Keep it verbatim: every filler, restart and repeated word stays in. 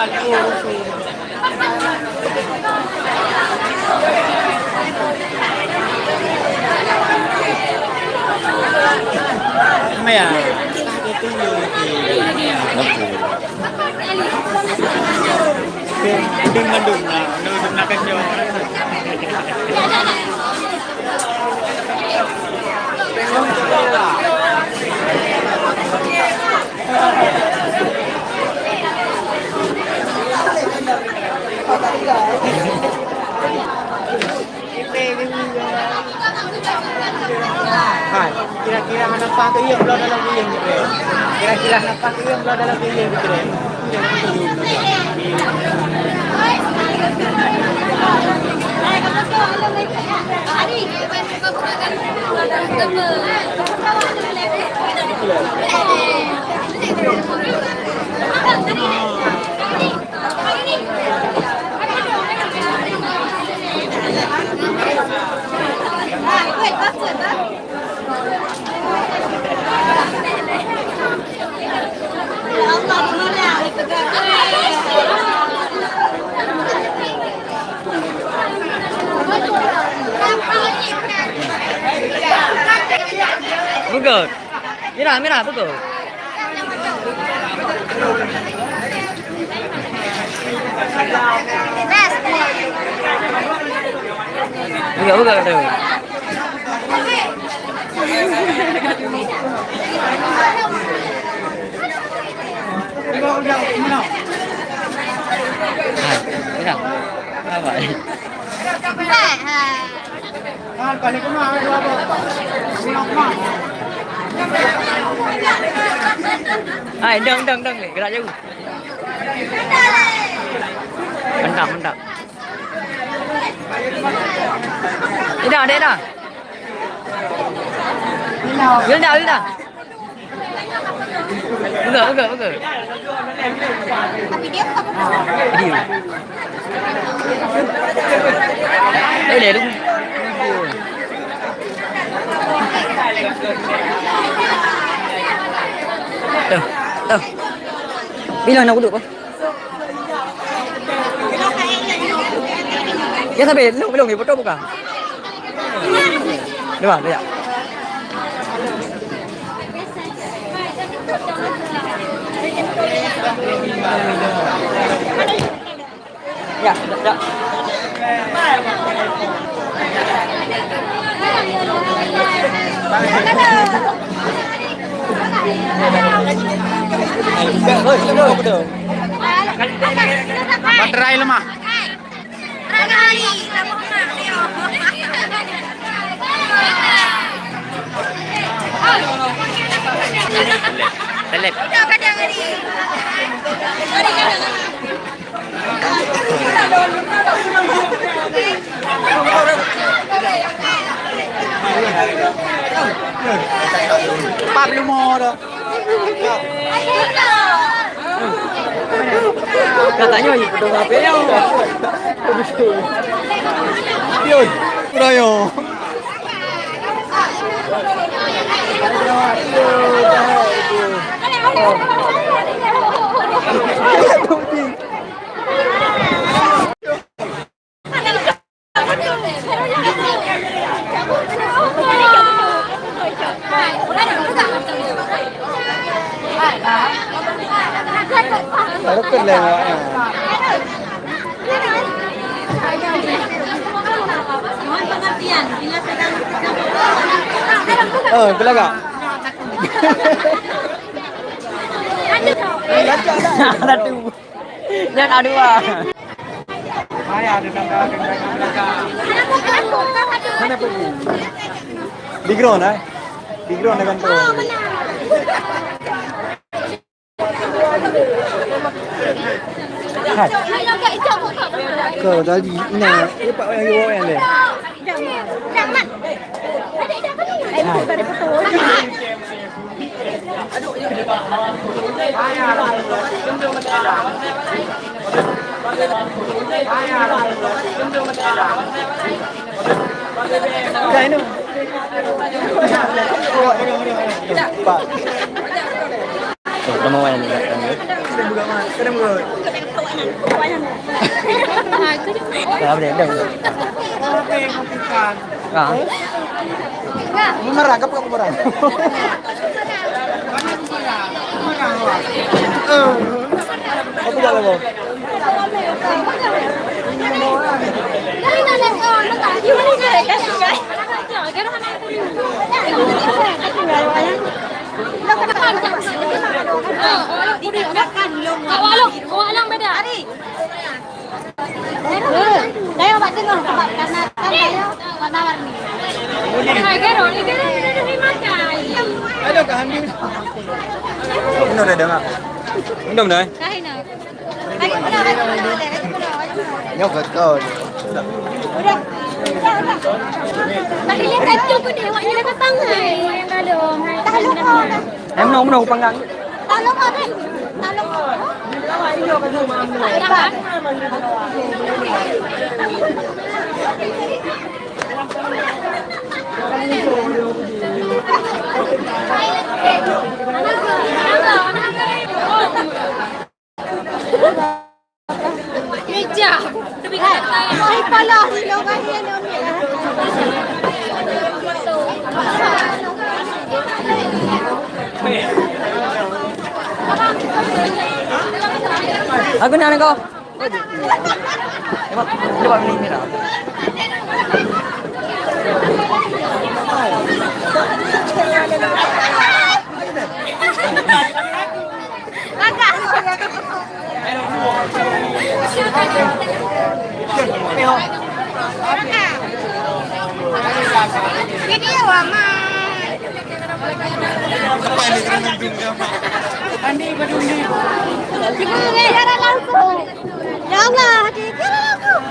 Maya. Kudung mandum na, na kacau. Hai, kira-kira hana paih keu iem bloe dalam keu iem, kira-kira hana paih keu iem bloe dalam keu iem, kira-kira. Beugöt. Mirah, mirah, beugöt. Beugöt, beugöt, beugöt. Hai, mirah. Apa? Hai, dong, dong, dong, gerak jauh. Mantap, mantap. Ida, dek dah. Wilda, Wilda. Peugah, peugah, peugah. Video. Eh, dia tu. Tuh, tuh. Bila nak duduk, Bang? Ya, sampai lông, lông ni foto buka. Dua, dua. Ya, ya, ya. Baterai lemah. Telep. Empat puluh lima dah. Katanya, "Ih, pedo ngape ya?" Yoi, Raya. Baru kena awaknya. Oh, belagak. Satu. Nyan ada dua. Mana pergi? Di ground, eh? Di ground dengan tu. Hai. Kau tadi, ina, dia pak yang bawa yang dia. Hai. Pak. Tuh, udah mau wayang nih, datang, ya. Buka mana? Kena buka. Dah, boleh, dah. Ah. Bumerang, apa bumerang? Apa jalan kau? Awak long, awak long beda. Tayoe bak teungoh, sabab karena kan tayoe warna-warni. Hai, Gero, ni Gero, Gero, Gero, makai. Aduh, kehambil. Minum dah, dah, Mak. Minum dah, eh? Dah, minum. Tadi pula, tadi pula, tadi pula. Nyoe ke kau ni. Udah. Udah, udah. Tadi lihat satu pun dia, awaknya dah datang, hai. Yang dalam, hai. Dah, lu kau dah. Em, nong, nong, panggang. Tolong, Abang. Tolong. Meja. Tapi kata hai pala, silo kahia ni, Umi. Aku nak kau. Coba, coba beli merah. Video amat. Andi, Badung, Andi. Cuba, eh, siaran langsung. Ya Allah, Adi, siaran langsung.